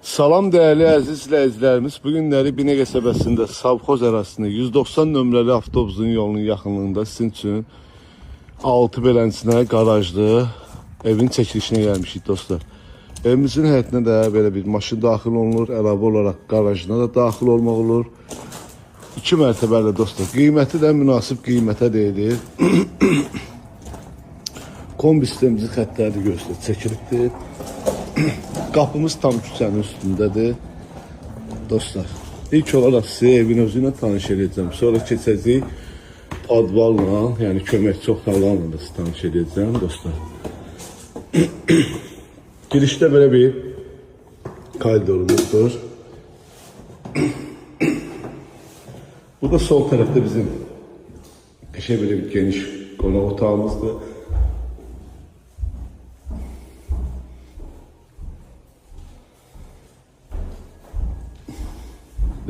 Salam dəyərli əziz izləyicilərimiz. Bu günləri Binə qəsəbəsində Savxoz ərazisində 190 nömrəli avtobusun yolunun yaxınlığında sizin üçün 6 beləncəsinə qarajlı evin çəkilişinə gəlmişik dostlar. Evimizin həyətinə də belə bir maşın daxil olunur. Əlavə olaraq qarajına da daxil olmaq olur. 2 mərtəbəli dostlar. Qiyməti də münasib qiymətə deyilir. Kombi sistemimizin xəttləri də göstər çəkilibdir. Qapımız tam küçənin üstündədir. Dostlar, ilk olaraq sizi evin özü ilə tanış edəcəm. Sonra keçəcəyik podvalla, yəni köməkçi otaqlarla da sizi tanış edəcəm dostlar. Girişdə belə bir koridorumuzdur. Bu da sol tərəfdə bizim qəşəng belə bir geniş qonaq otağımızdır.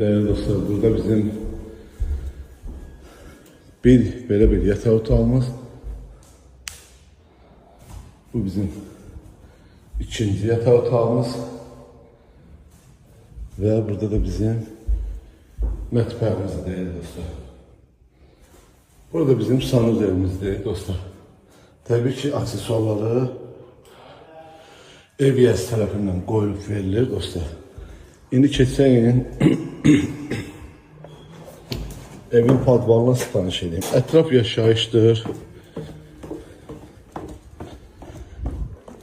Değerli dostlar, burada bizim bir belə bir yataq otağımız. Bu bizim ikinci yataq otağımız. Və burada da bizim mətbəximizdir değerli dostlar. Burada bizim sanuzelimizdir dostlar. Təbii ki, aksesuarları ev yiyəsi tərəfindən qoyulub verilir dostlar. İndi keçəyin evin podvalına sizi tanış edeyim. Ətraf yaşayışdır.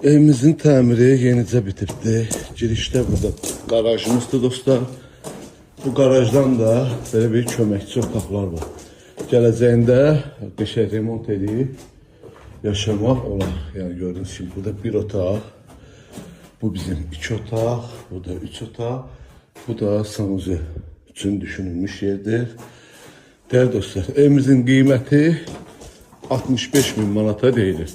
Evimizin təmiri yenicə bitibdi. Girişdə burada qarajımızdır dostlar. Bu qarajdan da belə bir köməkçi otaqlar var. Gələcəyində qəşəng remont edib yaşamaq olar. Yəni gördüyünüz kimi burada bir otaq, bu bizim iki otaq, bu da üç otaq, bu da sanuzel üçün düşünülmüş yerdir. Değerli dostlar, evimizin qiyməti 65 min manata deyilir.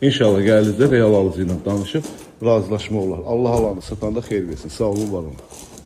İnşallah gəldikdə real alıcı ilə danışıb razılaşma olar. Allah alanı satanda xeyir versin. Sağ olun, var olun.